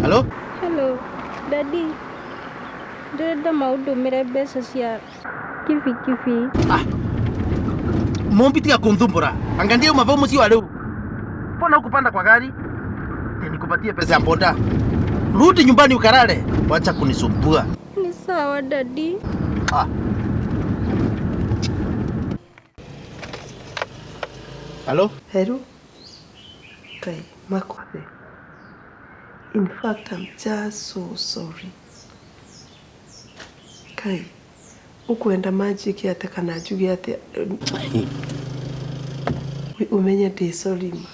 Hello? Hello, daddy. Ndĩrenda maũndũmĩre mbeca cia kibikibi. Ah. Mumbi tiga kunthumbura. Angalia umavaa musi wa leo. Mbona hukupanda kwa gari? Nikupatie pesa ya boda. Rudi nyumbani ukalale. Wacha kunisumbua. Ni sawa daddy. Ah. Hello? Hello? Kai, Makwathe. In fact, I'm just so sorry. Kai, ukwenda manjike atĩa kana njuge atĩa umenye ndĩ sorry ma.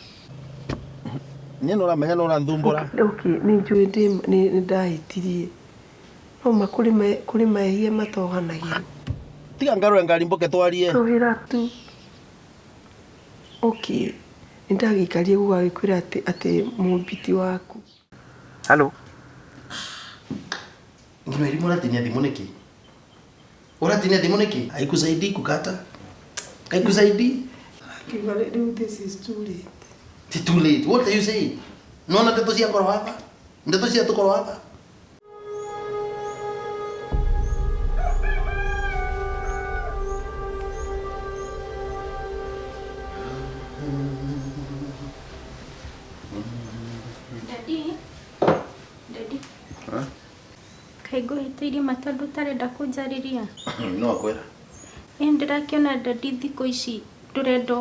Niĩ nĩ ũramenya nĩ ũranthumbũra. Okay, nĩ njũĩ nĩ ndahĩtirie. No ma kũrĩ mehia matohanagĩrwo. Tiga ngarũre ngari mbũke twarie. Tũhĩra tu. Okay, nĩ ndagĩikarie gũgagĩkwĩra atĩ atĩ Mũmbi ti waku. Hello? Ngino elimu ũratinia thimũ nĩkĩ? Ũratinia thimũ nĩkĩ? Haikusaidii kukata. Haikusaidii. Akiuga rĩu this is too late. It's too late. What are you saying? Nona ndeto cia ngoro hapa? Ndeto cia tukoro hapa? Daddy. Daddy. Kaĩ ngũhĩtĩirie ma tondũ ũtarenda kũnjarĩria? No akwĩra. Ĩ ndĩrakĩona daddy thikũ ici ndũrenda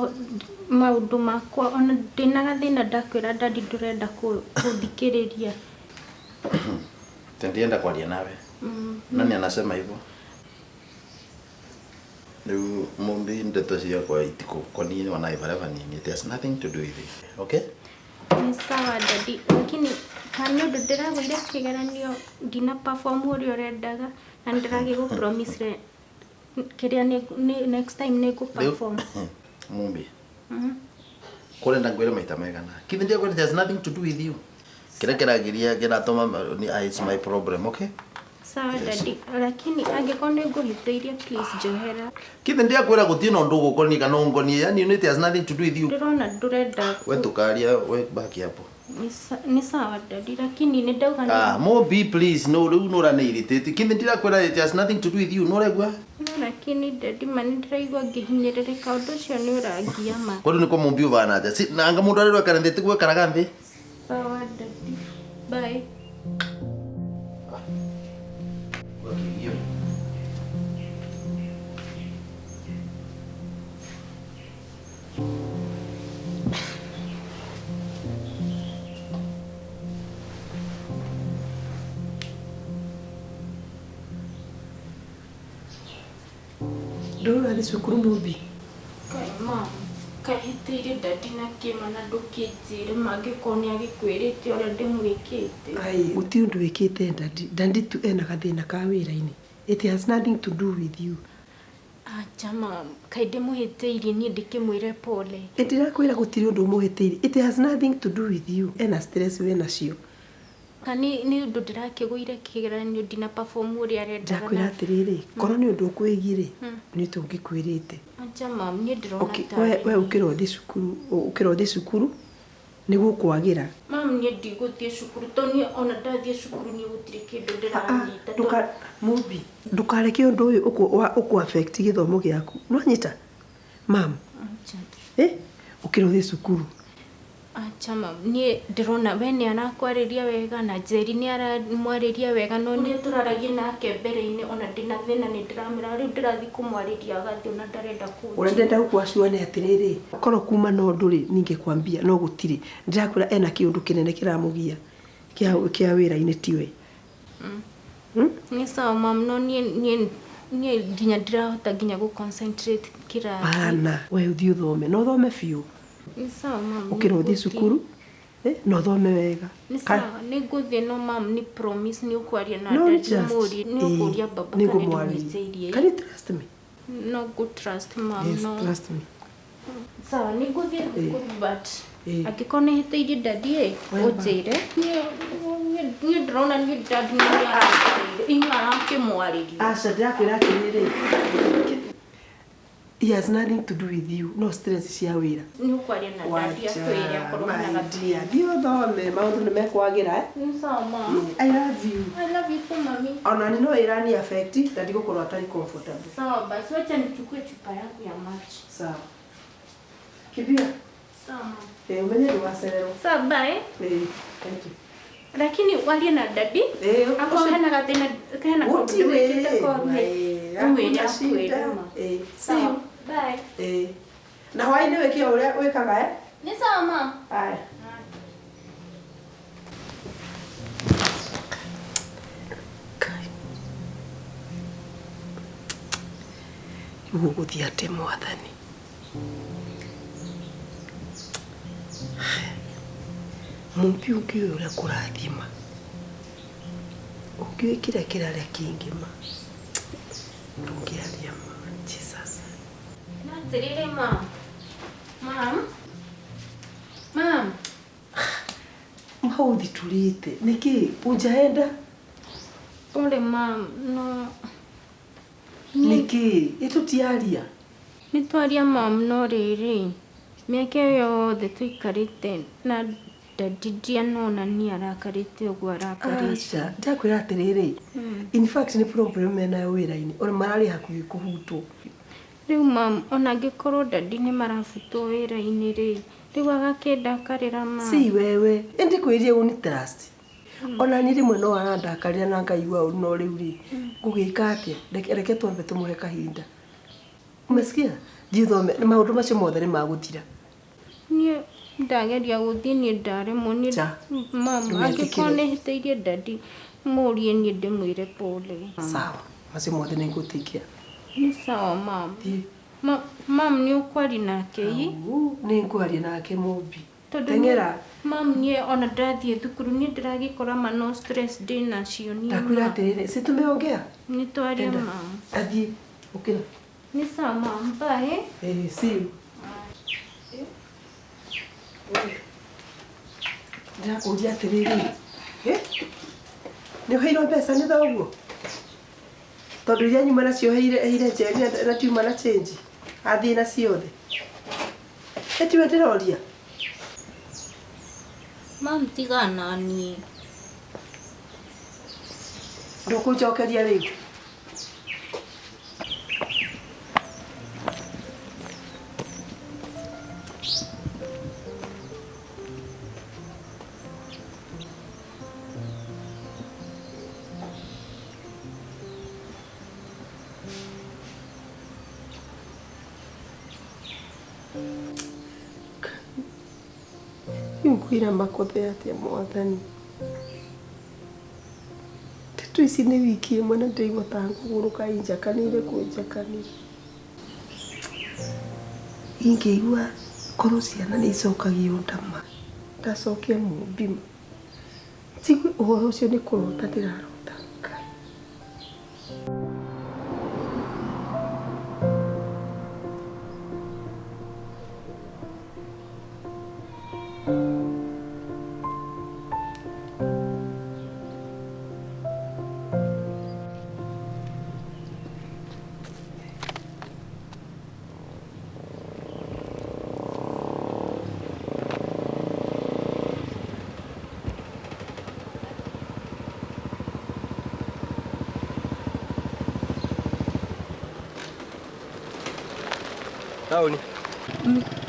maũndũ makwa ona ndĩna gathĩna ndakwĩra daddy ndũrenda kũthikĩrĩria. Ndienda kwaria nawe. Nani anasema hivyo? Rĩu Mumbi ndeto ciakwa itikũkoniĩ ona ibaraba nini. It has nothing to do with it. Okay? Nĩ sawa daddy, lakini ka nĩ ũndũ ndĩragũire kĩgeranio ndina perform ũrĩa ũrendaga na nĩ promise kĩrĩa nĩ next time nĩ ngũ perform. Mumbi. Kũrenda ngwĩre maita megana. Kithi ndiakwĩra it has nothing to do with you. Kĩrĩa kĩragiria kĩratũma ni it's my problem, okay? Sawa daddy, lakini angĩkorwo nĩ ngũhĩtĩirie please njohera. Kithi ndiakwĩra gũtirĩ na ũndũ ũgũkoniĩ kana ũngoniĩ. Yani it has nothing to do with you. Ndĩrona ndũrenda We tukaria, we baki hapo. Nĩ sawa daddy, lakini nĩ ndauga nĩ Ah, Mumbi please, no rĩu nĩ ũrani irritate. Kithi ndirakwĩra it has nothing to do with you. Nĩ ũraigua? No lakini daddy ma nĩ ndĩraigua ngĩhinyĩrĩrĩka ũndũ ũcio nĩ ũrangia ma. Kwani nĩko Mumbi ũbana atĩa? Si, na anga mũndũ arĩrwo ekara nthĩ tiguo ekaraga nthĩ? Sawa daddy. Bye. Wakĩgio. Ndũrathiĩ cukuru Mũmbi? Kaĩ mam, kaĩ hĩtĩirie daddy na kĩma na ndũkĩnjĩre mangĩkorwo nĩ agĩkwĩrĩte ũrĩa ndĩmwĩkĩte. Ai, gũtirĩ ũndũ wĩkĩte daddy. Daddy tu ena gathĩna ka wĩra-inĩ. It has nothing to do with you. Acha mam, kaĩ ndĩmũhĩtĩirie niĩ ndĩkĩmwĩre pole. Ndĩrakwĩra gũtirĩ ũndũ ũmũhĩtĩirie. It has nothing to do with you. Ena stress wĩ nacio. Ka nĩ ũndũ ndĩrakĩgũire kĩgeranio ndina perform ũrĩa arendaga. Ndakwĩra atĩrĩrĩ, korwo nĩ ũndũ ũkwĩgiĩ rĩ, nĩ tũngĩkwĩrĩte. Acha mam, niĩ ndĩrona Okay, tarĩ. we ũkĩra ũthiĩ cukuru, ũkĩra ũthiĩ cukuru nĩgũkwagĩra. Mam, niĩ ndigũthiĩ cukuru tondũ niĩ ona ndathiĩ cukuru niĩ gũtirĩ kĩndũ ndĩranyita. Nduka Mumbi, ndũkareke ũndũ ũyũ ũkũ affect gĩthomo gĩaku. Nĩwanyita? Mam, Acha. Ũkĩra ũthiĩ cukuru. Acha mam, niĩ ndĩrona we nĩ arakwarĩria wega na Njeri nĩ aramwarĩria wega no niĩ tũraragia nake mbere-inĩ ona ndĩna thĩna nĩ ndĩramwĩra rĩu ndĩrathiĩ kũmwarĩria agathiĩ ona ndarenda Ũrĩa kũnjĩra. ndĩrenda gũkũacua nĩ atĩrĩrĩ, korwo kuma na ũndũ rĩ, ningĩkwambia no gũtirĩ. Ndĩrakwĩra ena kĩũndũ kĩnene kĩramũgia kĩa wĩra-inĩ tiwe. Nĩ sawa mam, no niĩ nginya ndirahota nginya gũ concentrate kĩrathi. Bana, we ũthiĩ ũthome, na ũthome biũ. Nĩ sawa mam. Ũkĩra ũthiĩ cukuru, na ũthome wega. Nĩ sawa, nĩ ngũthiĩ no mam nĩ promise nĩ ũkwaria na No daddy just, ũmũrie, nĩ ũkũria baba nĩ kana ngũmwarĩria. ndĩmwĩtĩirie. Can you trust me? No go trust mam, Yes, no. trust me. Sawa, nĩ ngũthiĩ thukuru but angĩkorwo nĩ hĩtĩirie daddy ĩ, ũnjĩre. Niĩ ndĩrona niĩ daddy nĩ arakĩmwarĩria. Aca, ndĩrakwĩra atĩrĩrĩ. It has nothing to do with you, no stress cia wĩra. Nĩ ũkwaria na dadi akwĩre akorwo hena My dear, thiĩ ũthome maũndũ nĩ mekwagĩra eh? Nĩ sawa mom. I love you. I love you too mami. Ona ni no ĩrani affect na ndigũkorwo atarĩ comfortable. Sawa basi, wacha nichukue chupa yangu ya maji. Sawa. Kimbia. Sawa mom. Eh, umenye ndũgacererwo. Sawa bye. Eh, thank you. Lakini warie na dadi Eh, akorwo ũcio- hena gathĩna hena kaũndũ Gũtirĩ. wĩkĩte koru Eh, ũmwĩre hakuna shida. akwĩre ma. Eh, see Sawa you. bye. Eh. Na hwaĩ-inĩ wĩke o ũrĩa wĩkaga eh? Nĩ sawa mom. Haya. Kai. Rĩu gũgũthiĩ atĩa mwathani? Mũmbi ũngĩũĩ ũrĩa kũrathima, ũngĩũĩ kĩrĩa kĩrarĩa kĩngĩ ma, ndũngĩaria ma. Jesus. Na atĩrĩrĩ mom. Mom. Mom. Maũthi tũrĩte nĩkĩ unjaenda Pole mom, no nĩkĩ ĩtũtiaria nĩ twaria mom no rĩrĩ mĩaka ĩyo yothe tũikarĩte na dadi ndianona niĩ arakarĩte ũguo arakarĩte. Aca, ndakwĩra atĩrĩrĩ, in fact nĩ problem menayo wĩra-inĩ, ona mararĩ hakuhĩ kũhutwo. Rĩu mam, ona angĩkorwo dadi nĩ marabutwo wĩra-inĩ rĩ, rĩu agakĩndakarĩra mam. Si wewe, ĩndĩ kwĩrie ũ nĩ trust. Ona niĩ rĩmwe no arandakarĩra na ngaigua ũru no rĩu rĩ, ngũgĩka atĩa? Reke reke twambe tũmũhe kahinda. Umesikia? Thiĩ ũthome, maũndũ macio mothe nĩ magũthira. Niĩ ndageria gũthiĩ niĩ ndaremwo niĩ Cha, mam, ndũgetĩkĩre. angĩkorwo nĩ hĩtĩirie dadi mũrie niĩ ndĩmwĩre pole. Sawa, macio mothe nĩ ngũtĩkia. Nĩ sawa mam. Thiĩ. Mam nĩ ũkwaria nake ĩ? Au, nĩ ngwaria nake mũmbi. Tondũ Teng'era. Mam niĩ ona ndathiĩ thukuru niĩ ndĩragĩkora ma no stress ndĩnacio niĩ Ndakwĩra ma. atĩrĩrĩ, si tumeongea? Nĩ twaria Enda. mam. Athiĩ, ũkĩra. Nĩ sawa mam, bye. Eh, see you. Ndĩrakũria atĩrĩrĩ, eh? Nĩ ũheirwo mbeca nĩ thoguo? Tondũ iria nyuma nacio heire heire Njeri na tiuma na change. Athiĩ na ciothe. Ĩ tiwe ndĩroria? Mam tiga naniĩ. Ndũkũnjokeria rĩu. Rĩu ngwĩra makothe atĩa mwathani? Ndeto ici nĩ wiki ĩmwe na ndĩraigua ta ngũgũrũka injakanĩire kũnjakanĩra. Ingĩigua korwo ciana nĩ icokagio ndama, ndacokia mũmbi ma. Njigue ũhoro ũcio nĩ kũrota ndĩrarota. Ngai. Taũni.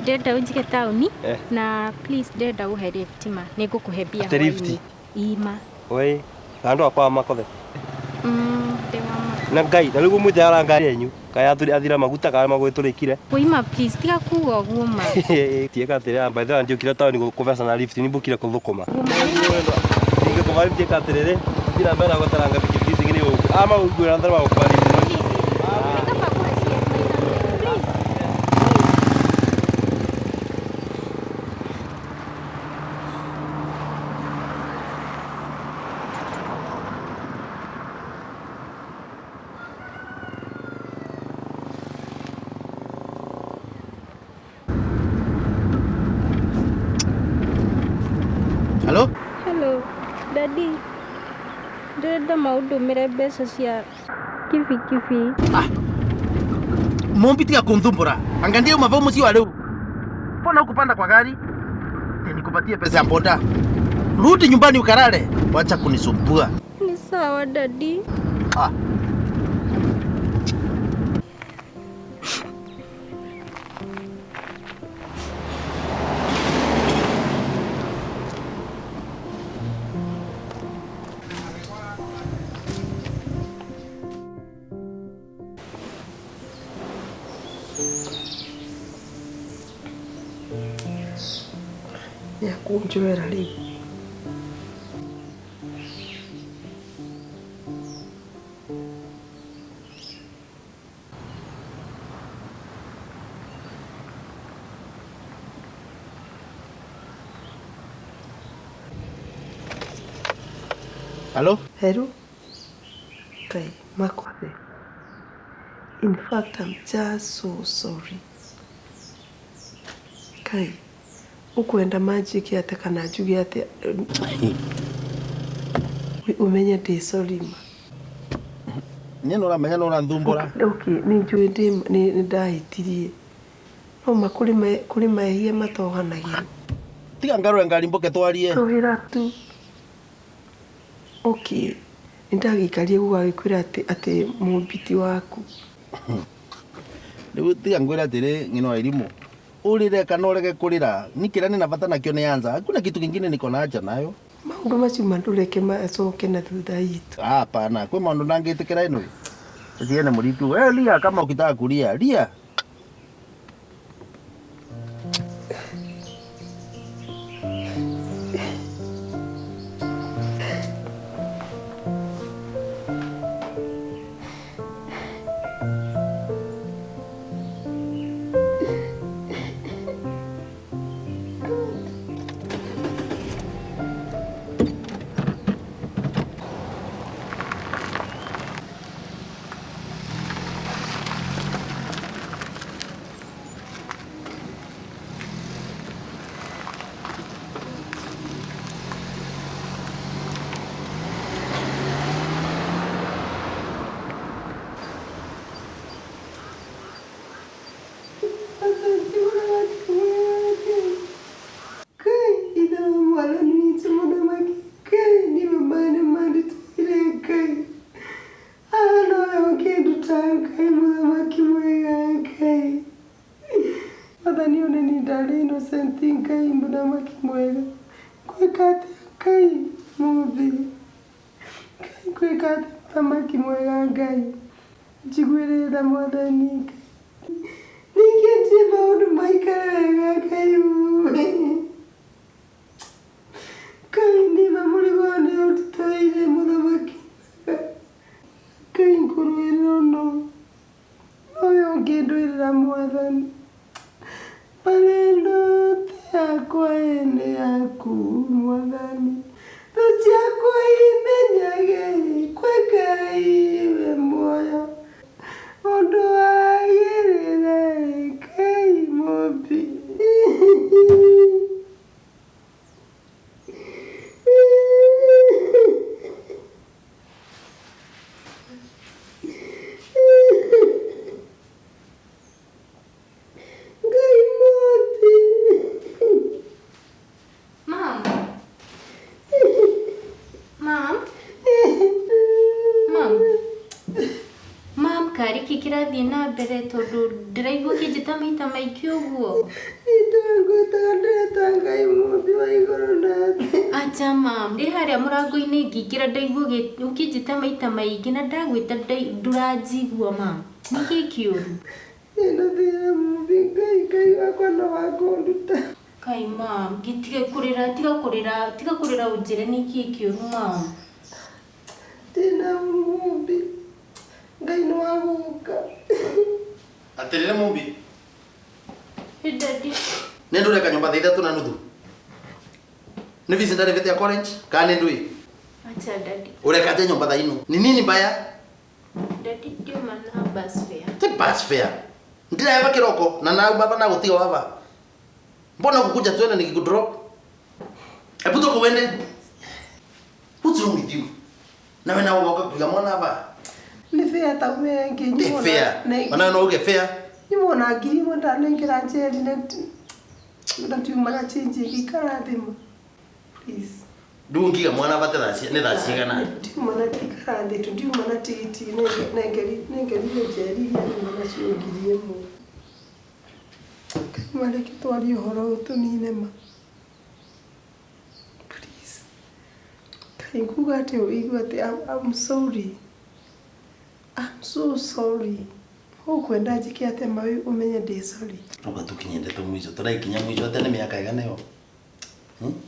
Ndĩrenda ũnjige taũni Eh. na please ndĩrenda ũhe lift ma nĩ ngũkũhe mbia Atĩ lift? hwaĩ-inĩ. Ĩ ma. Oi, andũ akwa makothe. Ndĩ wa ma. Na Ngai, na rĩu mwĩte ara ngari yanyu. Kaya athira maguta kana magwĩtũrĩkire. Wĩ ma please tiga kuga ũguo ma. Tieka atĩrĩ, by the way ndiũkire taũni kũbeca na lift, nĩmbũkire kũthũkũma. Ingĩkũba lift ĩka atĩrĩrĩ, thira mbere na gũtaranga bikibiki cigĩrĩ gũkũ. Ama ũiguĩra na tharama gũkũba lift. Nĩ kaba kũhe ciana please. Hello? Hello, daddy. Ndĩrenda maũndũmĩre mbeca cia kibikibi. Ah. Mumbi tiga kunthumbura. Angalia umavaa musi wa leo. Mbona hukupanda kwa gari? Nikupatie pesa ya boda. Rudi nyumbani ukalale. Wacha kunisumbua. Ni sawa daddy. Ah. Nĩakũnjoera rĩu. Halo? Hello? Kai, Makwathe. In fact, I'm just so sorry. Kai, ukwenda manjike atĩa kana njuge atĩa umenye ndĩ sorry ma. Niĩ nĩ ũramenya nĩ ũranthumbũra. Okay, nĩ njũĩ nĩ ndahĩtirie. No ma kũrĩ mehia matohanagĩrwo. Tiga ngarũre ngari mboke twarie. Tũhĩra tu. Okay, nĩ ndagĩikarie gũgagĩkwĩra atĩ mũmbiti waku. Rĩu tiga ngwĩre atĩrĩ ng'ino wa irimũ. Ũrĩre kana ũrege kũrĩra, ni kĩrĩa nĩna bata nakĩo nĩ ansa. Hakuna kitu kingine niko na haja nayo. Maũndũ macio ma ndũreke macoke na thutha itũ. Hapana, kwĩ maũndũ ndangĩtĩkĩra ĩno. Tiene muritu. Lia kama ukitaka kulia, lia. Ũkĩnjĩta maita maingĩ na ndagwĩta ndũranjigua ma. Nĩkĩ kĩũru? Ĩno thĩna mũmbi Ngai Ngai wakwa no wakũnduta. Kai mam, gĩtige kũrĩra, tiga kũrĩra, tiga kũrĩra ũnjĩre nĩkĩ kĩũru mam. Thĩna mũmbi Ngai nĩ wagũka. Atĩrĩrĩ mũmbi. Daddy. Nĩ ndũreka nyũmba thaa ithatũ na nuthu. Nĩ fees ndarĩbĩte ya college kana nĩ ndũĩ? Acha daddy. Ureka nyumba thaa ino. Ni nini mbaya? Daddy ndiuma na bus fare. Ti bus fare. Ndiraeva kiroko na nauma bana gutiga wava. Mbona kukuja tuende nikikudrop? Hebu toka uende. What's wrong with you? Na wewe na uoga kuiga mwana hapa. Ni fair ta ume nginyuona. Ni fair. Maana no uge fair. Nyuma ona 1000 ndanengera Njeri na ndiuma na change ĩngĩ thĩ ma. Please. Ndungiga mwana bate nĩ thaa cigana? Ndiuma na ikara thĩ tu ndiuma na tigiti nengerire Njeri iria nyuma nacio 1000. Ngai mareke twarie ũhoro ũyũ tũnine ma. Please. Ngai nguga atĩ ũigue atĩ I'm sorry. I'm so sorry. Ũkwenda njĩke atĩa ma ũmenye ndĩ sorry. Roka tukinye ndeto mwico turaikinya mwico ate nĩ mĩaka ĩgana ĩyo.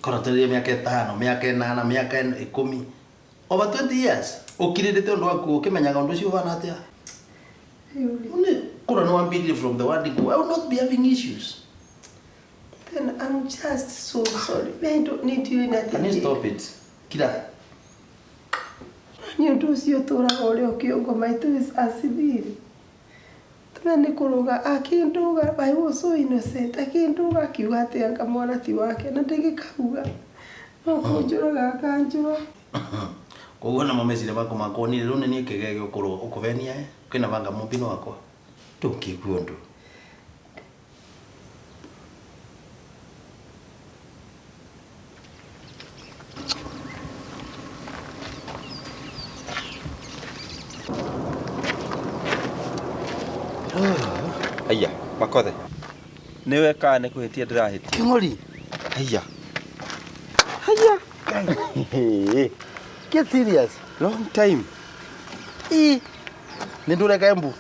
Korwo tũrĩ mĩaka 5, mĩaka 8, mĩaka 10. Over 20 years. Ũkirĩrĩte ũndũ waku ũkĩmenyaga ũndũ ũcio ũhana atĩa? Rĩu Korwo nĩ wambĩrĩirie from the word go, I will not be having issues. Then I'm just so sorry. I don't need you in Can you stop it? Kira. Nĩ ũndũ ũcio ũtũraga ũrĩa ũkĩongo maitũ acithiri. Tũna nĩ kũrũga akĩndũga I was so innocent akĩndũga akiuga atĩ anga mwana ti wake na ndĩgĩkauga no kũnjũraga akanjũra. Koguo namo meciria makwa makonire rĩu nĩ niĩ kĩgege ũkũrwo ũkũvenia kwĩna banga mũmbino wakwa ndũngĩigua ũndũ. Aya, makothe. Nĩwe kana nĩ kũhĩtia ndĩrahĩtia? Kĩng'ori. Aya. Haya. Get serious. Long time. Nĩ ndũreka Embu?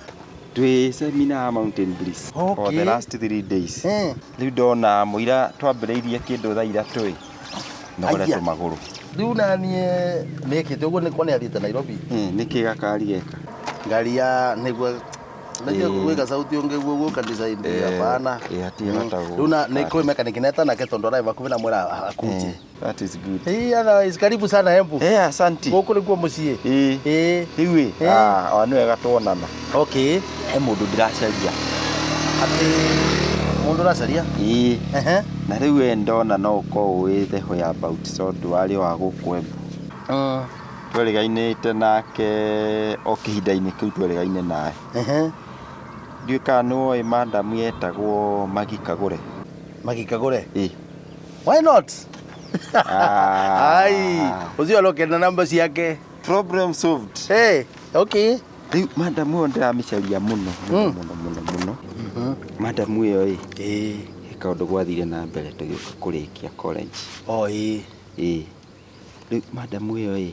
Twĩ seminar Mountain Bliss. Okay. For the last 3 days. Rĩu ndona mũira twambĩrĩirie kĩndũ thaa 3 ĩ. Nogoretwo magũrũ. Rĩu naniĩ nĩkĩte ũguo nĩ kuona athiĩte Nairobi. Nĩkĩ gakari geka? Ngari ya nĩguo Najua kuweka sauti unge guo design hapana. Ati Runa ni kwa mechanic neta na keto ndo driver kumina mwera akuje. That is good. Otherwise karibu sana Embu. Asante. Guku nikuo muciĩ. Rĩu ĩ nĩ wega tuonana. Okay. He mũndũ ndĩracaria. Ati mũndũ ũracaria? Na rĩu we ndona no ũkorwo ũĩ the whereabout tondũ warĩ wa gũkũ Embu. Twerigainĩte nake o kĩhinda-inĩ kĩu twerigaine naye. Ndiũĩ kana nĩwoĩ madam yetagwo Magi Kagure. Magi Kagure? Why not? Ai, ũcio arokena namba ciake. Problem solved. Hey, okay. Rĩu madam ĩyo ndĩramĩcaria mũno mũno mũno mũno. Madam ĩyo ĩ kaũndũ gwathire na mbere tũgĩũka kũrĩkia college. Rĩu madam ĩyo ĩ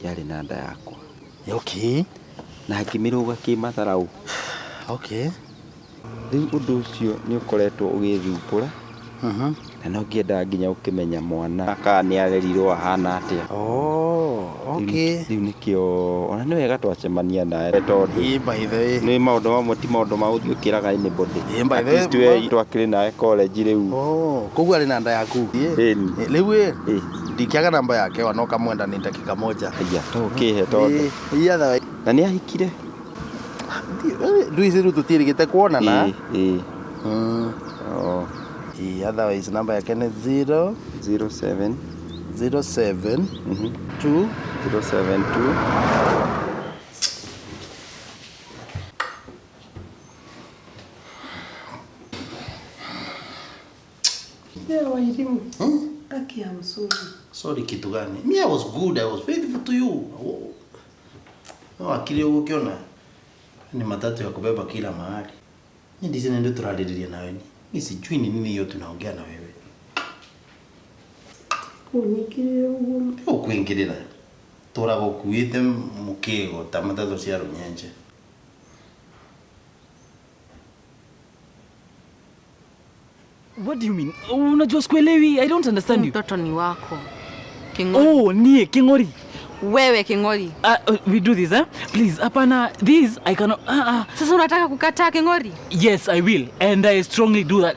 yarĩ na nda yakwa. Okay. Na ngĩmĩrũga kĩmatharau. Okay. Rĩu ũndũ ũcio nĩ ũkoretwo ũgĩthumbũra. Na no ngĩendaga nginya ũkĩmenya mwana kana nĩ arerirwo ahana atĩa. Okay. Rĩu nĩkĩo ona nĩ wega twacemania nawe tondũ by the way nĩ maũndũ mamwe ti maũndũ ma gũthiĩ ũkĩraga anybody. By the way we twakĩrĩ nawe college rĩu. Koguo arĩ na nda yaku. Rĩu ĩ ndikĩaga namba yake ona ũkamwenda ni dakika moja. Aya, to ũkĩhe tondũ. Na nĩ ahikire? Ndũ ici rĩu tũtiĩrĩgĩte kuonana. Otherwise namba yake nĩ 0 07 07 2 072 Yeah, Wairimu. Aki, I'm sorry. Sorry kitu gani? Me, I was good. I was faithful to you. No, akili ukiona ni matatu ya kubeba kila mahali. Ni ndizi ndio turaririria na wewe. Mimi sijui ni nini hiyo tunaongea na wewe. Kunyikirira uguo. Ukuingirira. Turaga ukuite mukego ta matatu cia runyenje. What do you mean? Unajua sikuelewi. I don't understand you. Mtoto ni wako. King'ori. Oh, nie King'ori. Wewe King'ori. We do this, eh? Please, hapana. This I cannot. Sasa unataka kukataa King'ori? Yes, I will. And I strongly do that.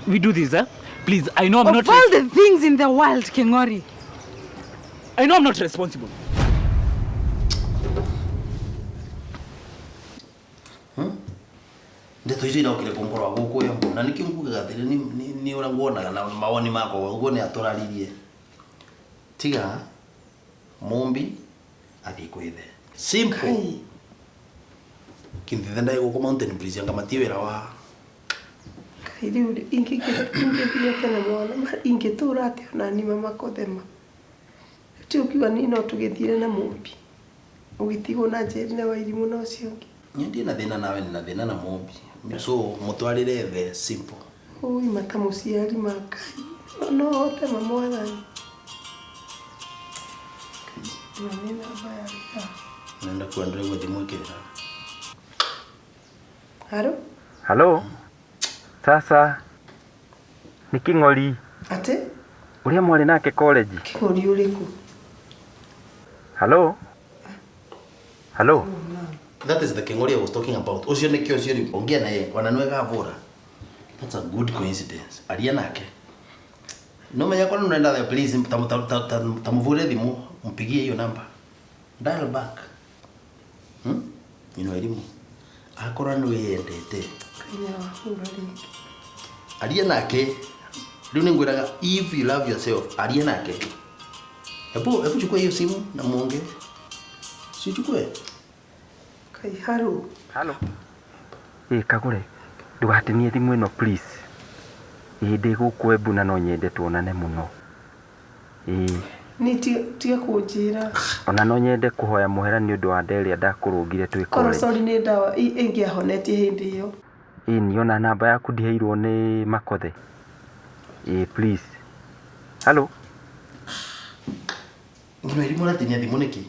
We do this, eh? Please, I know I'm not Of all the things in the world, King'ori. I know I'm not responsible. Ndeto icio iraukire kũngorwo gũkũ Embu na nĩkĩo ngugaga atĩrĩ nĩ ũrĩa nguonaga na mawoni makwa ũguo nĩ atũraririe. Tiga Mumbi athiĩ kwĩ ithe. Simple. Kinthithe ndai gũkũ Mountain Breeze anga matie wĩra wa Ngai rĩu ingĩthiĩ atĩa na mwana ingĩtũra atĩa ona niĩ mama kothema. Ti ũkiuga niĩ no tũgĩthire na Mũmbi. Ũgĩtigwo na Njeri na Wairimũ na ũcio ũngĩ. Niĩ ndirĩ na thĩna nawe nĩ na thĩna na Mũmbi. So mũtwarĩre the simple. Ũi mata mũciari ma Ngai. No hote ma mwathani. Ĩno nĩ namba ya wĩra. Nenda kuendelea gwa thimũ ĩkĩrĩra. Haro? Halo? Sasa nĩ Kĩng'ori. Atĩ? Ũrĩa mwarĩ nake college. Kĩng'ori ũrĩkũ? Halo? Halo? That is the Kingori I was talking about. Ucio nĩkĩo ũcio rĩu ongea naye ona nĩwe gavũra. That's a good coincidence. Aria nake. No menya kwa nenda the please tamuvure thimũ mpigie hiyo namba. Dial back. Ino elimu. Akorwo nĩ wĩyendete. Kanya wahũra rĩngĩ. Aria nake. Rĩu nĩngwĩraga if you love yourself, aria nake. Hebu chukua hiyo simu na muongee. Si chukue. Kai haro. Halo. Ĩ Kagũre, ndũgatinie thimũ ĩno please. Ĩ ndĩ gũkũ Embu na no nyende tuonane mũno. Ĩ Nĩ tiga kũnjĩra. ona no nyende kũhoya mũhera nĩ ũndũ wa nda ĩrĩa ndakũrũngire twĩ Korwo college. sorry nĩ ndawa ĩngĩahonetie hĩndĩ ĩyo. Ĩ niĩ ona namba yaku ndiheirwo nĩ Makothe. Ĩ please. Halo? Ngino elimu ũratinia thimũ nĩkĩ?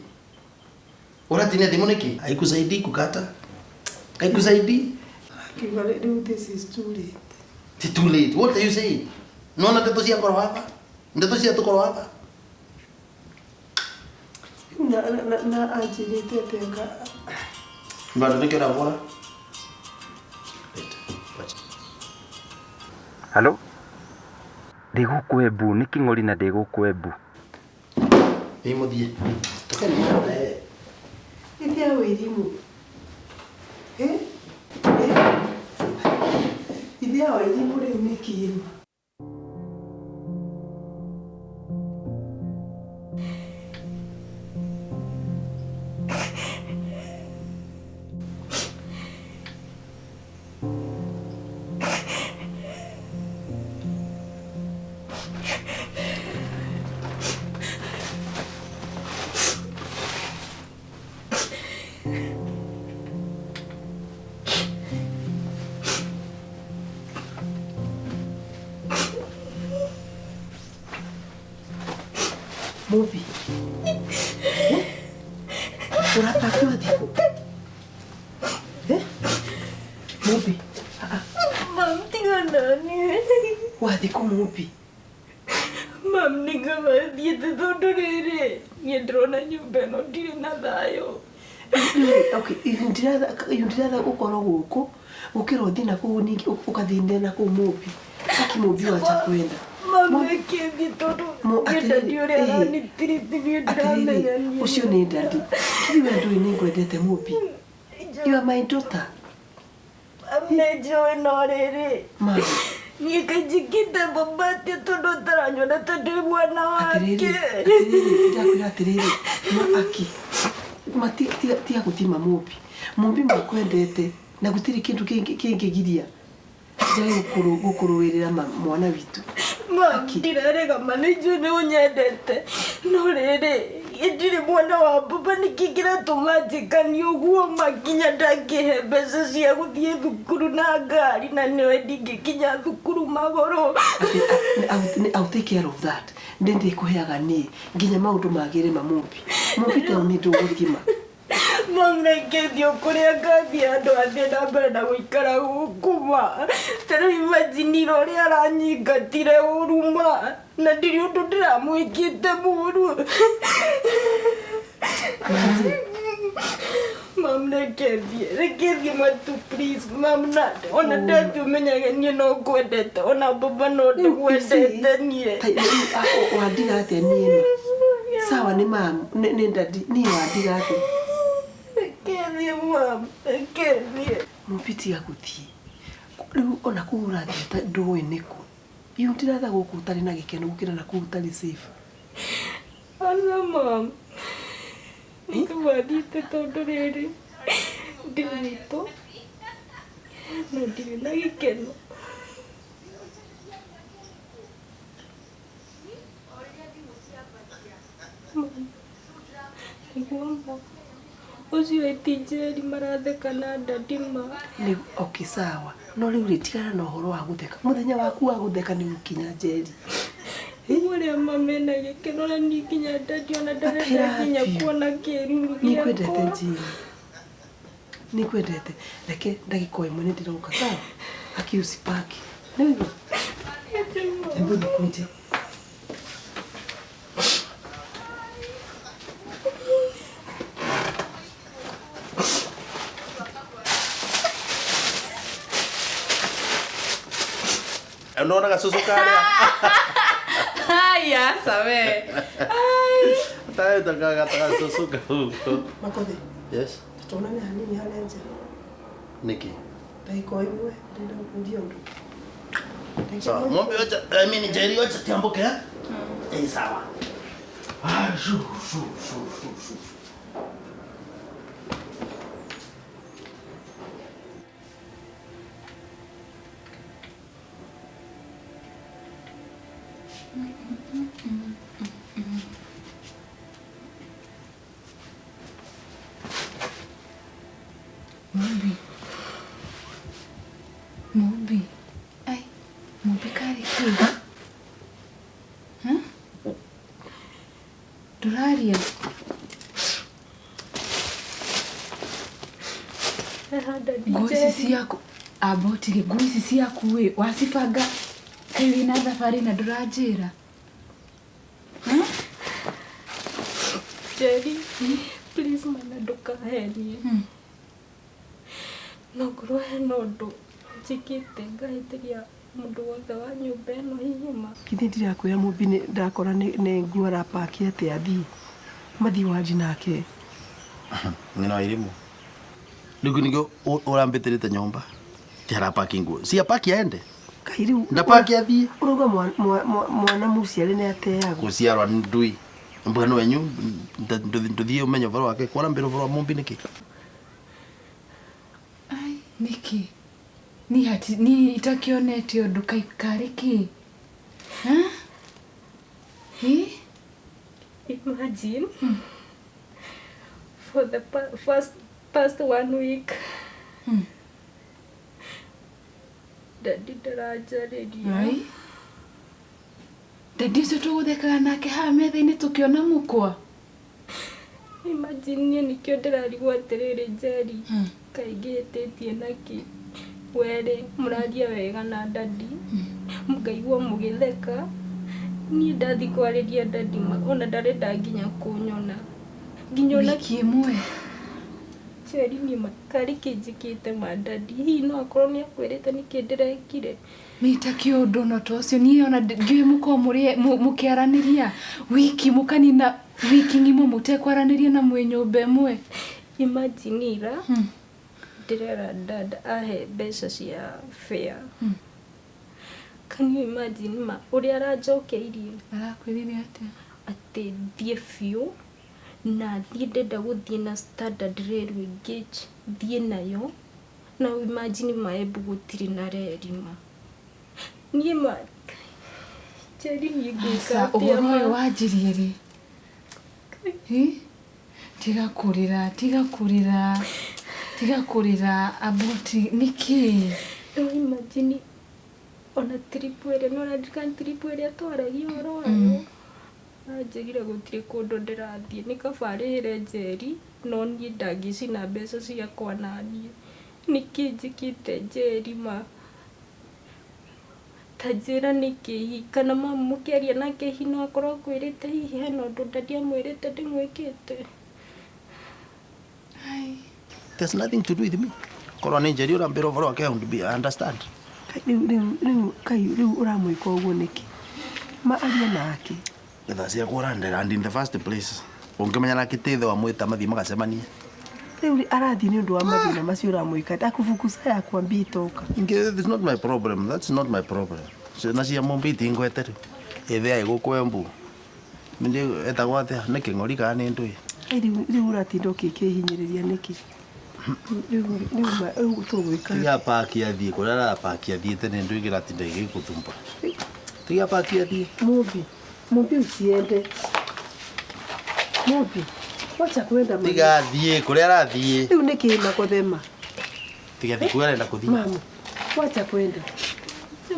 Ũratinia thimũ nĩkĩ? Haikusaidii kukata. Haikusaidii. Akiuga rĩu this is too late. It's too late. What are you saying? Nona ndeto cia ngoro hapa? Ndeto cia tukoro hapa? Rĩu na anjĩrĩte atĩa nga Bado nĩkĩo ũravũra? Leta. Wacha. Halo? Ndĩ gũkũ Embu, nĩ Kĩng'ori na ndĩ gũkũ Embu. Ĩ mũthiĩ. Tokeni mũone. Ithe ya Wairimũ. Eh? Ithe ya Wairimũ rĩu nĩ kĩma. Mũmbi. Ũrapakiwa thikũ? Mũmbi. Mam, tiga naniĩ. Wathiĩ kũ Mũmbi? Mam, nĩngaba thiĩte tondũ rĩrĩ niĩ ndĩrona nyũmba ĩno ndirĩ na thayũ. Okay, ndiratha ũkorwo gũkũ gũkĩra ũthiĩ na kũu ningĩ ũkathĩnĩra na kũu Mũmbi. Aki Mũmbi wacha kwenda. Mam, reke thiĩ tondũ niĩ daddy ũrĩa aranitirithi niĩ ndiramenya niĩ. Ũcio nĩ daddy. Hihi we ndũĩ nĩ ngwendete Mũmbi? You are my daughter. Mam, nĩnjũĩ no rĩrĩ Ma. niĩ kainjĩkĩte baba atĩa tondũ ũtaranyona ta ndĩ mwana wake. Atĩrĩrĩ, atĩrĩrĩ, ndakwĩra atĩrĩrĩ, ma aki. Ma tiga gũthima Mũmbi. Mũmbi makwendete na gũtirĩ kĩndũ kĩngĩgiria. Njage gũkũrũĩrĩra mwana witũ. Mam, ndirarega ma nĩnjũĩ nĩ ũnyendete no rĩrĩ ndirĩ mwana wa baba nĩkĩ kĩratũma njĩkanie ũguo ma nginya ndangĩhe mbeca cia gũthiĩ thukuru na ngari na nĩwe ndingĩkinya thukuru magũrũ. I'll take care of that. Nĩ ndĩkũheaga niĩ nginya maũndũ magĩre ma Mũmbi. Mũmbi ta nĩ ndũgũthima. Mam, reke thiĩ kũrĩa ngathiĩ andũ athiĩ na mbere na gũikara gũkũ ma. Ta rĩu imagine ira ũrĩa aranyingatire ũru ma na ndirĩ ũndũ ndĩramwĩkĩte mũru. Mam, reke thiĩ, reke thiĩ matu please mam, na ona ndathiĩ ũmenyage niĩ no ngwendete ona baba no ndĩmwendete niĩ. Wandiga atĩa niĩ ma? Sawa nĩ mam, nĩ daddy, niĩ wandiga atĩa? Reke thiĩ mam, reke thiĩ. Mũmbi tiga gũthiĩ. Rĩu ona kũu ũrathiĩ ndũĩ nĩkũ. Iũ ndiratha gũkũ ũtarĩ na gĩkeno gũkĩra na kũu ũtarĩ safe. Aca mam, nĩ thiĩte tondũ rĩrĩ ndĩ gwitũ na ndirĩ na gĩkeno. Ma ũcio ĩti Njeri maratheka na dadi ma. Rĩu okay sawa. No rĩu rĩ tigana na ũhoro wa gũtheka. Mũthenya waku wa gũtheka nĩ ũkinya Njeri. Ũrĩa mama ena gĩkeno na niĩ nginya dadi ona ndarenda nginya kuona kĩruru Nĩngwendete gĩakwa. Njeri. Nĩngwendete. Reke ndagĩka o ĩmwe nĩndĩroka sawa? Aki usipaki. Nĩwaigua? Hebu nikuje. Unaona gasusu karia Haya, sawe. taeta gasusu kau. Makothi, Yes. tuonane hanini harĩa nja. Niki. Ndagĩka o ĩmwe ndĩrenda gũkũria ũndũ. Ndagĩka Sawa. ĩmwe. Mombe wacha I mean Njeri wacha tiambuke eh? Eh sawa. Ah shu shu shu shu shu. Mumbi. Mumbi. Ai, Mumbi karĩ kĩ? Ha? Ndũraria? Dadi Nguo ici Njeri. ciaku amba ũtige nguo ici ciaku ĩ wacibanga kaĩ wĩna thabarĩ na ndũranjĩra? Njeri, please mana ndũkahenie. No ngorwo hena ũndũ njĩkĩte ngahĩtĩria mũndũ wothe wa nyũmba ĩno hihi ma. Githĩ ndirakwĩra Mũmbi nĩ ndakora nĩ nguo arapaki atĩ athiĩ. Mathiĩ wanji nake. Ng'ina wa irimu. Rĩu nĩkĩo ũrambĩtĩrĩte nyũmba. Ti arapaki nguo. Si apaki aende. Kai rĩu Ndapaki athiĩ. Ũrauga mwana mũciare nĩ ateagwo. Gũciarwa nĩ ndui. Mbwenu wenyu ndũthiĩ ũmenye ũhoro wake. Kwara mbere ũhoro wa Mumbi nĩkĩ? Ai, nĩkĩ? Niĩ hati niĩ itakĩonete ũndũ kaĩ karĩ kĩ? Ha? Ĩ? Imagine for the first past one week dadi ndaranjarĩria. Ai. Dadi ũcio tũgũthekaga nake haha metha-inĩ tũkĩona mũkwa. Imagine niĩ nĩkĩo ndĩrarigwo atĩrĩrĩ Njeri kaingĩ hĩtĩtie nakĩ werĩ mũraria wega na dadi mũkaigua mũgĩtheka niĩ ndathi kwarĩria dadi ona ndarenda nginya kũnyona nginya ona Wiki ĩmwe. Njeri niĩ karĩ kĩ njĩkĩte ma dadi hihi no akorwo nĩ akwĩrĩte nĩkĩ ndĩrekire. Niĩ itakĩũĩ ũndũ ona ta ũcio niĩ ona ndiũĩ mũkorwo mũkĩaranĩria wiki mũkanina wiki ng'ima mũtekwaranĩria na mwĩ nyũmba ĩmwe. Imagine ira ndĩrera dad ahe mbeca cia fare. Can you imagine ma ũrĩa aranjokeirie? Arakwĩrire atĩa? Atĩ thiĩ biũ na thiĩ ndenda gũthiĩ na Standard Railway Gauge thiĩ nayo na imagine ma Embu gũtirĩ na reri ma. Niĩ ma Njeri niĩ ngwĩka Aca atĩa ũhoro ma? ũyũ wanjirie rĩ? Ĩ? Tiga kũrĩra, tiga kũrĩra. Tiga kũrĩra aboti nĩkĩ? No imagine ona trip ĩrĩa nĩ ũraririkana trip ĩrĩa twaragia ũhoro wayo? Anjĩrire gũtirĩ kũndũ ndĩrathiĩ nĩ kaba arĩhĩre Njeri no niĩ ndangĩcina mbeca ciakwa naniĩ. Nĩkĩ njĩkĩte Njeri ma? Ta njĩra nĩkĩ hihi kana mamu mũkĩaria nake hihi no akorwo akwĩrĩte hihi hena ũndũ dadi amwĩrĩte ndĩmwĩkĩte. There's nothing to do with me. Korwo nĩ Njeri ũrambĩra ũhoro wake I would be I understand. Kai rĩu rĩu rĩu kai rĩu ũramwĩka ũguo nĩkĩ? Ma aria nake. Thaa ciakwa ũrandera and in the first place. Ũngĩmenya nake ti ithe wa mwĩta mathiĩ magacemanie. Rĩu arathiĩ nĩ ũndũ wa mathĩna macio ũramwĩka. Akufukuza yakwambia itoka. Inge, it's not my problem. That's not my problem. Ciana cia Mumbi itingwete rĩu. Ĩthe agĩgũkũ Embu. Nĩ etagwo atĩa? Nĩ kĩng'ori kana nĩ ndũĩ? Kai rĩu rĩu ũratinda ũkĩkĩhinyĩrĩria nĩkĩ? Rĩu rĩu rĩu tũgwĩka. Tiga paki athiĩ kũrĩa arapaki athiĩte nĩ ndũĩ kĩratinda gĩgĩgũthumbũra. Tiga paki athiĩ. Mumbi, Mumbi usiende. Mumbi, Wacha kwenda mami. Tiga athiĩ kũrĩa arathiĩ. Rĩu nĩ kĩ makothema? Tiga athiĩ kũrĩa arenda kũthiĩ. Mamu, wacha kwenda.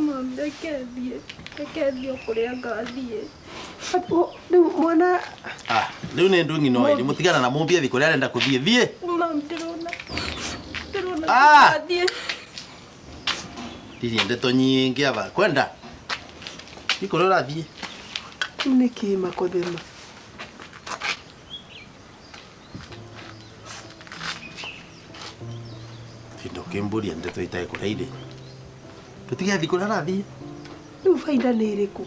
Mami, reke thiĩ. Reke thiĩ o kũrĩa ngathiĩ. Rĩu mwana Ah, rĩu nĩ ndũ ng'ino ĩrĩ mũtigana na mũmbi athiĩ kũrĩa arenda kũthiĩ. Thiĩ. Mami, ndĩrona. Ndĩrona Ah! ngathiĩ. Ndirie ndeto nyingĩ aba. Kwenda. Thiĩ kũrĩa ũrathiĩ. Rĩu nĩ kĩ makothema? Tinda ũkĩmbũria ndeto itarĩ kũrĩa irĩ. Tũtige athiĩ kũrĩa arathiĩ. Rĩu baida nĩ ĩrĩkũ?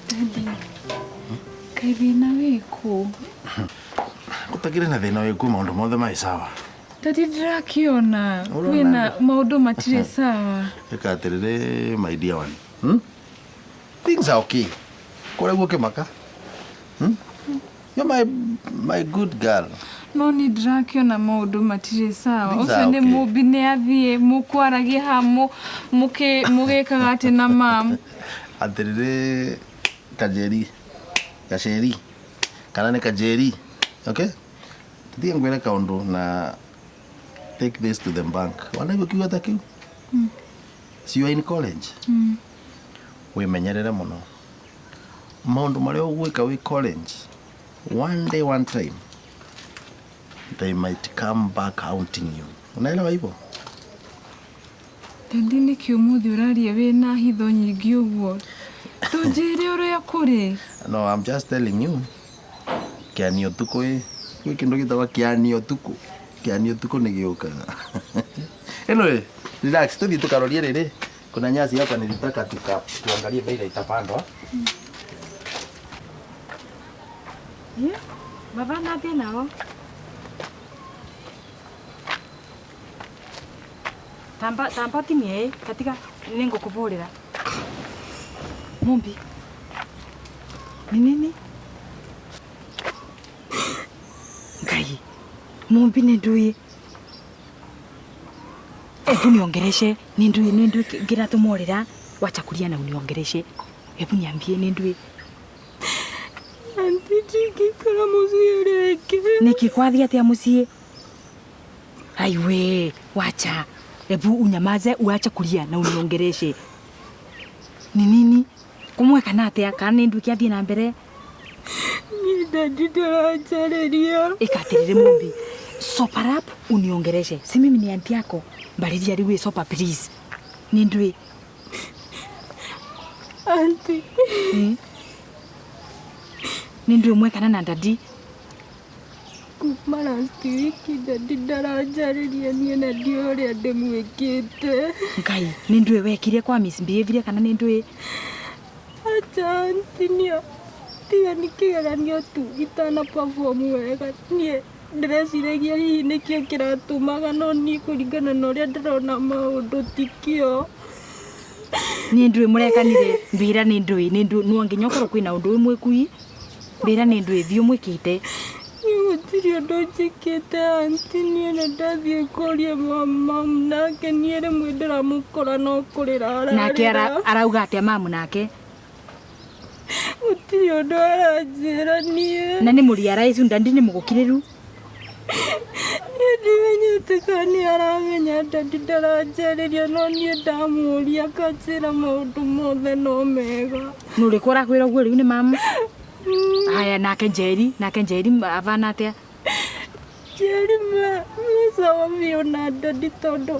Daddy, kaĩ thĩna wĩkũ? Gũtakĩrĩ na thĩna wĩkũ maũndũ mothe marĩ sawa. Daddy ndĩrakĩona Ũrona kwĩna andũ. maũndũ matirĩ sawa. Ĩka atĩrĩrĩ my dear one. Hmm? Things are okay. Kũrĩa guo kĩmaka. Hmm? You're my good girl. No nĩ ndĩrakĩona maũndũ matirĩ sawa. Things Ũcio are nĩ okay. mũmbi nĩ athiĩ mũkwaragia haha mũgĩkaga atĩ na mam. Atĩrĩrĩ Kajeri. Gaceri. Kana nĩ Kajeri. Okay? Tũthiĩ ngwĩre kaũndũ na take this to the bank. Wanaigua kiugo ta kĩu? So you are in college. Wĩmenyerere mũno. Maũndũ marĩa ũgwĩka wĩ college, one day one time they might come back haunting you. Unaelewa hivyo? Daddy nĩkĩ ũmũthĩ ũraria wĩna hitho nyingĩ ũguo? Tũnjĩre ũrĩa kũrĩ. No, I'm just telling you. Kĩanio tukũ ĩ. Gwĩ kĩndũ gĩtagwo kĩanio tukũ. Kĩanio tukũ nĩ gĩũkaga. Anyway, relax, tũthiĩ tũkarorie rĩrĩ. Kuna nyasi hapa nilitaka tuangalie vile itapandwa. Baba nathiĩ nao. Tamba tamba tinie katika nĩngũkũbũrĩra. Mumbi. Ni nini? Ngai. Mumbi nĩ ndũĩ. Hebu niongereshe nĩ ndũĩ nĩ ndũĩ ngĩratũmorĩra wacha kulia na uniongereshe. Hebu niambie nĩ ndũĩ. Auntie, ndingĩikara mũciĩ rĩngĩ. Nĩkĩ kwathiĩ atĩa mũciĩ? Aiwe, wacha. Hebu unyamaze uache kulia na uniongereshe. Ni nini? Kumweka na atĩa kana nĩ ndũĩ kĩathiĩ na mbere? Niĩ daddy ndaranjarĩria. Ĩka atĩrĩrĩ Mumbi. Sober up uniongereshe. Si mimi ni auntie yako. Mbarĩria rĩu ĩ sober please. Nĩ ndũĩ. Auntie. Nĩ ndũĩ mwekana na daddy. Kuma last week daddy ndaranjarĩria niĩ na ndiũĩ ũrĩa ndĩmwĩkĩte. Ngai, nĩ ndũĩ wekire kwa misbehavior kana nĩ ndũĩ? Acha auntie, niĩ tiga nĩ kĩgeranio tu itana perform wega. Niĩ ndĩreciragia hihi nĩkĩo kĩratũmaga no niĩ kũringana na ũrĩa ndĩrona maũndũ tikĩo. Nĩ ndũĩ mũrekanire mbĩra nĩ ndũĩ nĩ ndũĩ no nginya ũkorwo kwĩna ũndũ wĩ mwĩkui mbĩra nĩ ndũĩ thiũ mwĩkĩte. Niĩ gũtirĩ ũndũ njĩkĩte auntie, niĩ na ndathiĩ kũria mamu nake niĩ rĩmwe ndĩramũkora no kũrĩra Nake ararĩra. arauga atĩa mamu nake? Gũtirĩ ũndũ aranjĩra niĩ. Na nĩ mũriaraicu ndandi nĩ mũgũkirĩru? Niĩ ndimenyete kana nĩ aramenya daddy ndaranjarĩria no niĩ ndamũria akanjĩra maũndũ mothe no mega. Nũ ũrĩkũ ũrakwĩra ũguo rĩu nĩ mamu? Haya nake Njeri, nake Njeri avana atĩa? Njeri me sawa biũ na daddy tondũ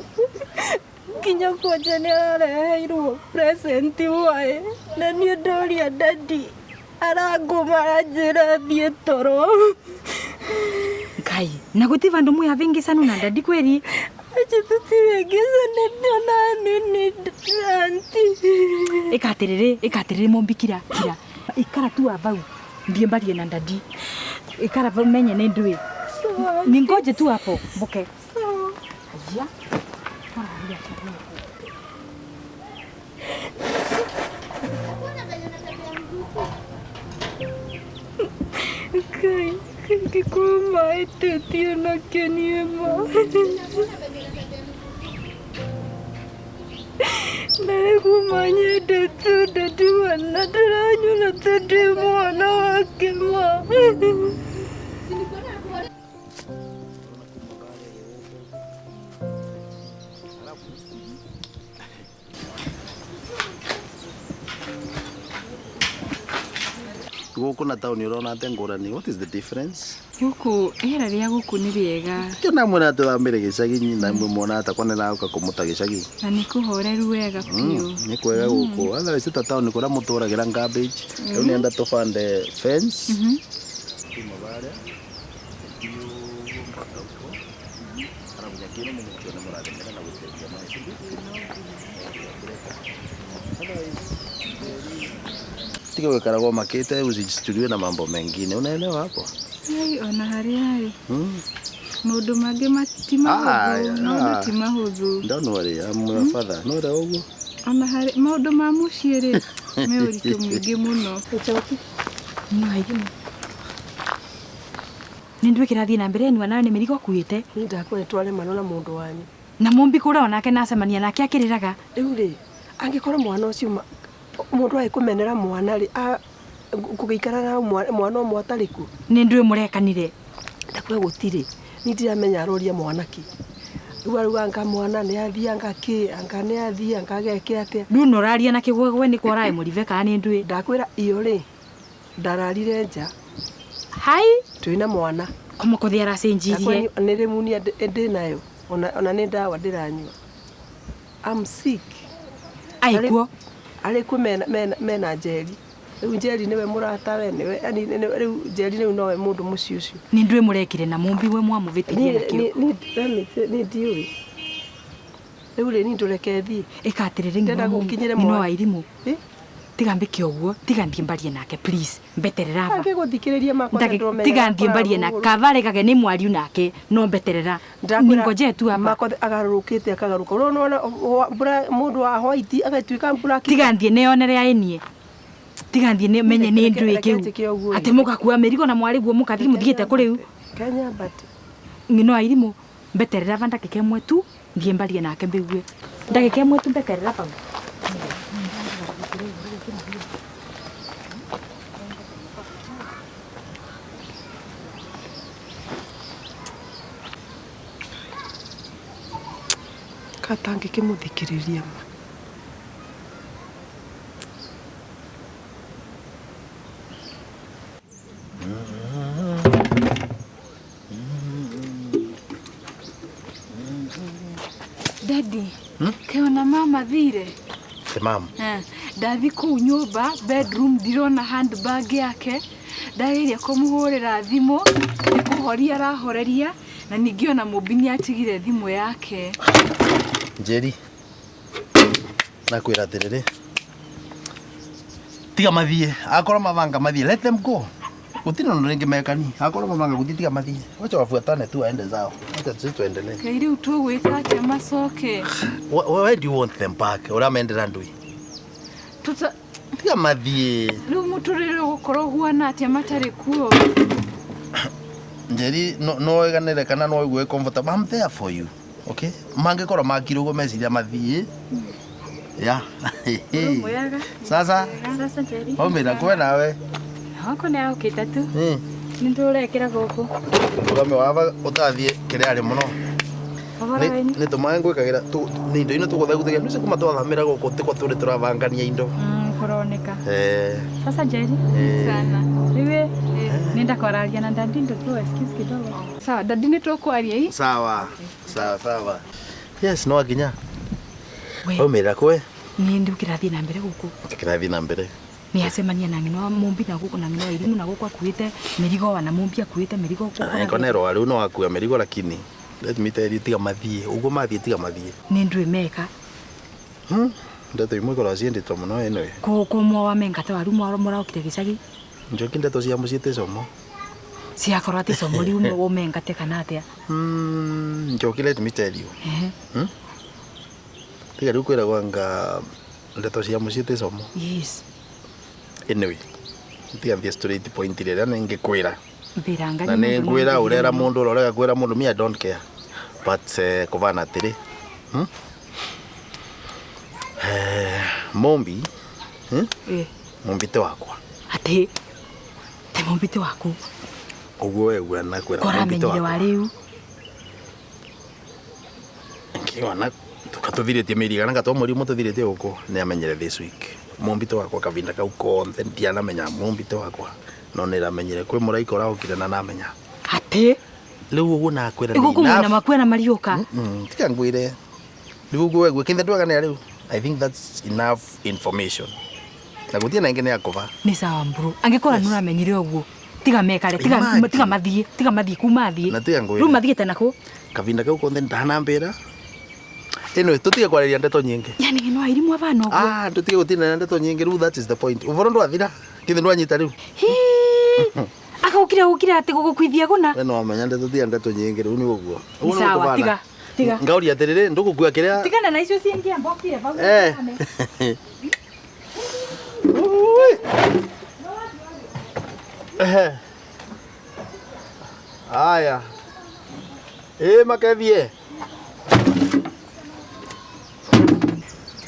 nginya kwanja nĩ arareheirwo present hwaĩ na niĩ ndoria daddy arangũma aranjĩra thiĩ toro. Ngai, na gũtirĩ vandũ mwĩhavĩngĩcanu na daddy kweri? Acha tũtirĩngĩcana ona nini auntie. Ĩka atĩrĩrĩ, ĩka atĩrĩrĩ Mumbi kira, kira. Ikara tu vau ndiĩ mbarie na daddy. Ikara vau menye nĩ ndũĩ. Sawa. Ningoje tu hapo mbuke. Sawa. Aya. Twararia atĩa gũkũ? Ingĩkorwo mahĩtĩtie nake niĩ ma. Na rĩu kuma nyendete ndadi na ndĩranyona ta ndĩ mwana wake ma. Gũkũ na taũni ũrona atĩa ngũrani? What is the difference? Gũkũ rĩera rĩa gũkũ nĩ rĩega. Kĩo namwĩra tũthamĩre gĩcagi na mwona takwa nĩraũka kũmũta gĩcagi. Na nĩ kũhoreru wega biũ. Nĩ kwega gũkũ. Otherwise ta taũni kũrĩa mũtũragĩra garbage. Rĩu nĩenda tũbande fence. Kuma barĩa mpaka huko. Alafu nyakino mũmũkione mũrathemera na gũitĩrĩria maĩ, si ndio? Tiga gũikaragwo makĩte usijituliwe na mambo mengine. Unaelewa hapo? Ai, ona harĩa ĩ. Maũndũ mangĩ ti mahũthũ, maũndũ ti mahũthũ. Don't worry, I'm your father. No ũrĩa ũguo. Ona harĩ maũndũ ma mũciĩ rĩ, me ũritũ mũingĩ mũno. No haithimũ. Nĩ ndũĩ kĩrathiĩ na mbere nĩ nawe nĩ mĩrigo akuĩte. Niĩ ndakwĩra nĩtwaremanwo na mũndũ wanyu. Na Mũmbi kũrĩa onake nacemania nake akĩrĩraga. Rĩu rĩ, angĩkorwo mwana ũcio mũndũ agĩkũmenera mwana rĩ, kũgĩikara na mwana ũmwe atarĩ kuo. Nĩ ndũĩ mũrekanire. Ndakwĩra gũtirĩ. Niĩ ndiramenya aroria mwana kĩ. Rĩu arauga anga mwana nĩ athiĩ anga kĩ, anga nĩ athiĩ anga ageke atĩa. Rĩu no ũraria na kĩgwegwe nĩ kwa ũraĩ mũribe kana nĩ ndũĩ. Ndakwĩra iyo rĩ, ndararire nja. Hai? Twĩna mwana. Kũmũkũthĩ aracenjirie. Nĩ rĩmunia ndĩ nayo. Ona nĩ ndawa ndĩranyua. I'm sick. Aikuo? Arĩ kuo mena Njeri. Rĩu Njeri nĩwe mũratawe, nĩwe yani rĩu Njeri rĩu nowe mũndũ mũciĩ ũcio. Nĩ ndũĩ mũrekire na Mũmbi we mwamũvĩtirie nakĩo. Niĩ ndiũĩ. Rĩu rĩ niĩ ndũreke thiĩ. Ĩka atĩrĩrĩ Ndĩrenda gũkinyĩre ng'ino mwana. wa irimũ. Tiga mbĩke ũguo, tiga thiĩ mbarie nake please. Mbeterera aba. Angĩgũthikĩrĩria makwa nĩndĩromenya. Tiga thiĩ mbarie nake. Kaba aregage nĩ mwariu nake no mbeterera. Ningoje tu hapa. Makwa agarũrũkĩte akagarũka. Ũrona mũndũ wa white agatuĩka black. Tiga thiĩ nĩyonere aĩ niĩ. Tiga thiĩ nĩ menye nĩ ndũĩ kĩu. Atĩ mũgakua mĩrigo na mwarĩ guo mũkathiĩ mũthiĩte kũ rĩu. Kenya but ng'ino wa irimũ mbeterera ba ndagĩka ĩmwe tu thiĩ mbarie nake mbĩgue. Ndagĩka ĩmwe tu mbeterera bau. Katangĩkĩmũthikĩrĩria ma. Daddy, kĩona mama thire? Te mama. Ndathi kũu nyũmba bedroom ndirona handbag yake. Ndageria kũmũhũrĩra thimũ, nĩ kũhoria arahoreria na ningĩ ona Mũmbi nĩ atigire thimũ yake. Njeri, nakwĩra atĩrĩrĩ, tiga mathiĩ, akorwo mabanga mathiĩ, let them go. Gũtirĩ ũndũ rĩngĩ mekani, akorwo mabanga gũthiĩ tiga mathiĩ. Wacha wafuatane tu waende zao. Wacha sisi tuendelee. Kaĩ rĩu tũgwĩka atĩa macoke? Why do you want them back? Ũramendera ndũĩ? Tuta Tiga mathiĩ. Rĩu mũtũrĩre ũgũkorwo ũhuana atĩa matarĩ kuo? Njeri, no wĩganĩre kana no ũigue comfortable. I'm there for you. Okay? Mangĩkorwo makire ũguo meciria mathiĩ. Yeah. Sasa? Sasa Njeri. Waumĩra kwe nawe? Hako nĩ aũkĩte tu. Nĩ ndũrekĩra gũkũ. Ũgame waba ũtathiĩ kĩrĩa arĩ mũno. Nĩ tũmaĩ ngwĩkagĩra nĩ indo ino tũgũtheguthagia nĩcio kuma twathamĩra gũkũ tĩkwa tũrĩ tũrabangania indo. Kũroneka. Sasa Njeri. Sana. Rĩu nenda kwararia na dadi ndo tu excuse kidogo. Sawa, dadi nĩ tũkwaria ĩ? Sawa. Sawa sawa. Yes, no nginya. Waumĩra kwe? Niĩ ndĩ kĩrathiĩ na mbere gũkũ. Kĩrathiĩ na mbere. Nĩ acemania na ng'ino wa Mũmbi na gũkũ na ng'ino wa irimũ na gũkũ akuĩte mĩrigo wa na Mũmbi akuĩte mĩrigo gũkũ. Eko nĩ rwaru no akua mĩrigo lakini let me tell you tiga mathiĩ. Ũguo mathiĩ tiga mathiĩ. Nĩ ndũĩ meka. Ndeto imwe ikoragwo ciendetwo mũno anyway. Kũ mwa mengata waru mũraũkire gĩcagi. Njoki ndeto cia mũciĩ ti como. Ciakorwo atĩ como rĩu ũmengate kana atĩa? Njoki let me tell you. Tiga rĩu kwĩragwo anga ndeto cia mũciĩ ti como. Yes. Anyway, tiga thiĩ straight point rĩrĩa nĩngĩkwĩra. Mbiranga Na nĩ ngwĩra ũrera mũndũ ũrorega kwĩra mũndũ me I don't care. But kũvana atĩrĩ. Mombi, Mombi te wakwa. Atĩ te Mombi te waku. Ũguo wegua na kwĩra Mombi te wakwa. Wa rĩu. Nkiona tukatũthirĩtie mĩeri igana gatwa mweri ũmwe tũthirĩtie gũkũ nĩ amenyere this week. Mombi te wakwa kavinda kau konthe ndianamenya Mombi te wakwa. No nĩramenyire kwĩ mũraika ũraũkire na namenya. Atĩ rĩu ũguo nakwĩra nĩ enough. Ĩgũkũmwena makwena mariũka. Tiga ngwĩre. Rĩu ũguo wegua kĩnthe ndwaganĩra rĩu. I think that's enough information. Na gũtirĩ na ĩngĩ nĩ akũva. Nĩ sawa mburu. Angĩkorwo nĩ ũramenyire ũguo tiga mekare tiga mathiĩ tiga mathiĩ kuma thiĩ. Na tiga ngwĩre. Rĩu mathiĩte nakũ? Kavinda kau konthe ndanambĩra. Anyway, tutige kwarĩria ndeto nyingĩ. Yani no airimũ abana ũguo. Ah, tutige gũtinda ndeto nyingĩ rĩu that is the point. Ũboro ndwathira. Kĩndũ ndwanyita rĩu. Akaũkire ũkire atĩ gũgũkuithia gũna. We no wamenya ndeto tiga ndeto nyingĩ rĩu nĩ ũguo. Ũguo sawa tiga. Tiga. Ngauria atĩrĩrĩ ndũgũkua kĩrĩa. Tigana na icio ciĩngia mbokire vau. Aya. Makethie.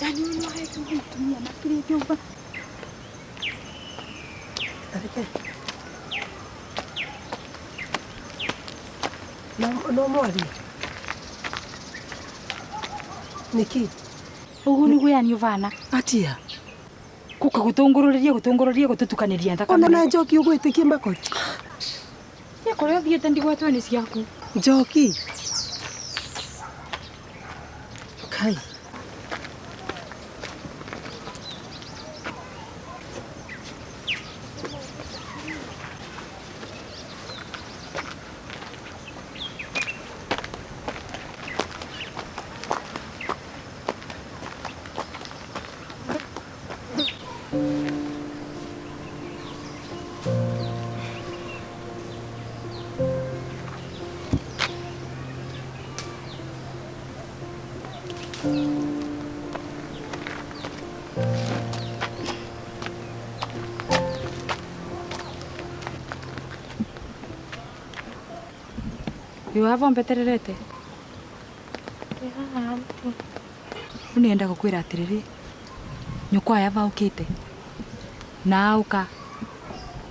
Yani no heke mutumia makirite uba. No mwaria. Niki. Ugu niguo yani uvana. Atia. Kuka gutungururiria gutungururiria gututukaniria thakame. Ona na njoki ugwitikia makori. Ya kuria uthiite ndigwatwo ni ciaku. Njoki. Kai. Wava mbetererete unienda gukwira atiriri nyukwa yava ukite na auka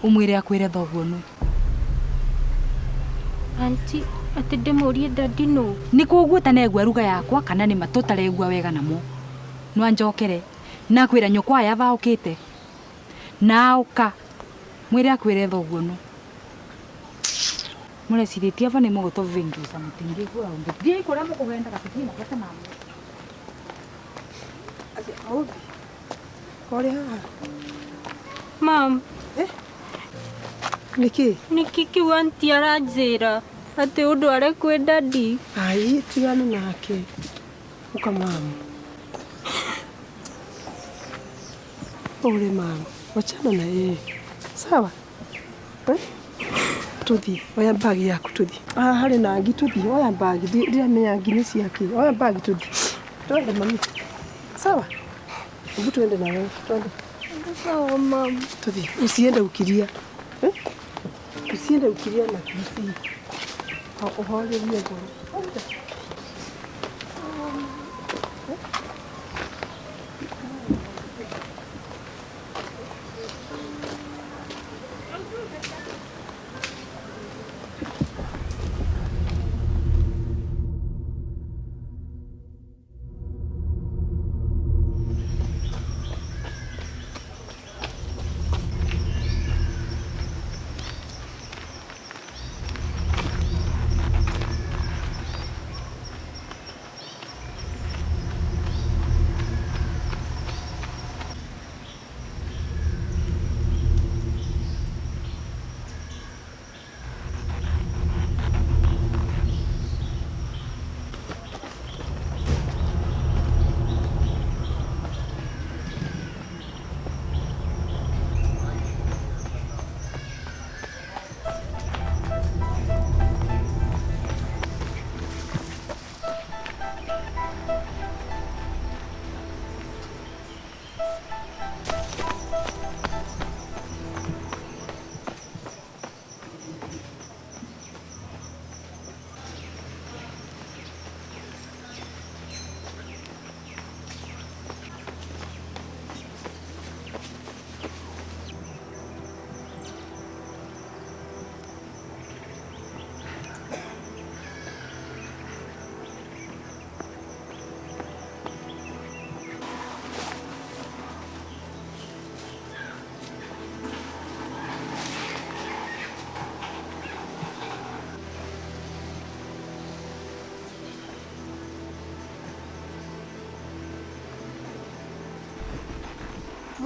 umwire akwire thoguo nu Auntie ati ndimurie dadi no ni kuguo tanegua ruga yakwa kana ni matutaregua wega namo no anjokere na kwira nyukwa yava ukite na auka mwire akwire thoguo nu murecirĩtie ava nĩ mũgũtũvingica mũtingĩigua ũndũ thiĩi kũrĩa mũkũgendaga tũtirĩ na bata namo. Mũmbi ũrĩ haha? Mam. Nĩkĩ? Nĩkĩ kĩu auntie aranjĩra atĩ ũndware kwĩ dadi? Ai tigana nake. Ũka mamu. Pole mama, wachana na yeye. Sawa? Eh? Tuthi, oya bagi yaku tuthi. Ah, harĩ na ngi tuthi, oya bagi, ndiramenya ngi nĩ ciake. Oya bagi tuthi. Twende mami. Sawa? Hebu tuende na wewe, twende. Sawa mama. Tuthi, usiende ukilia. Eh? Usiende ukilia na kisi. Uhorerie ngoro. Twende.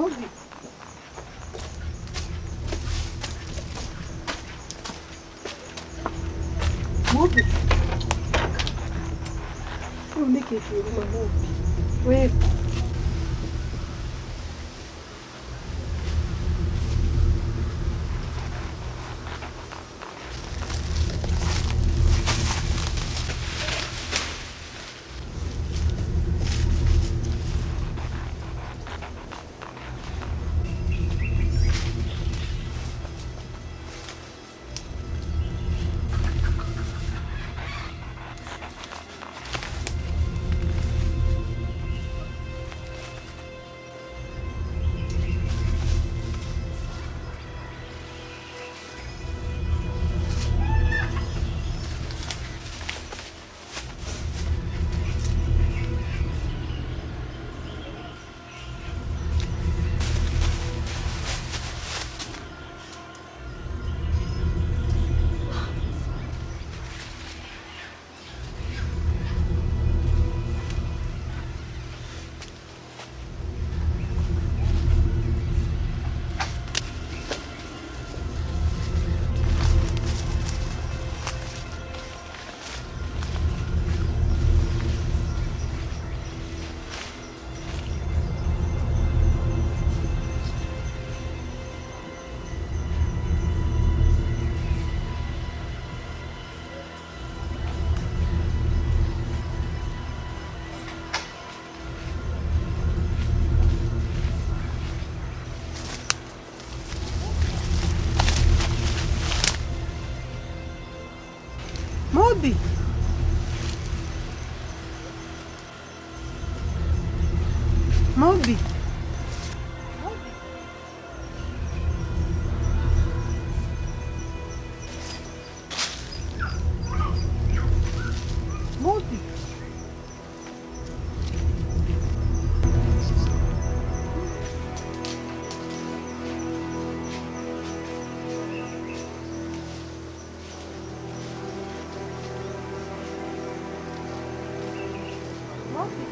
Mumbi. Mumbi. Rĩu nĩkĩ kĩũruma Mumbi? Wĩkũ? Mumbi. Mumbi. Mumbi. Mumbi.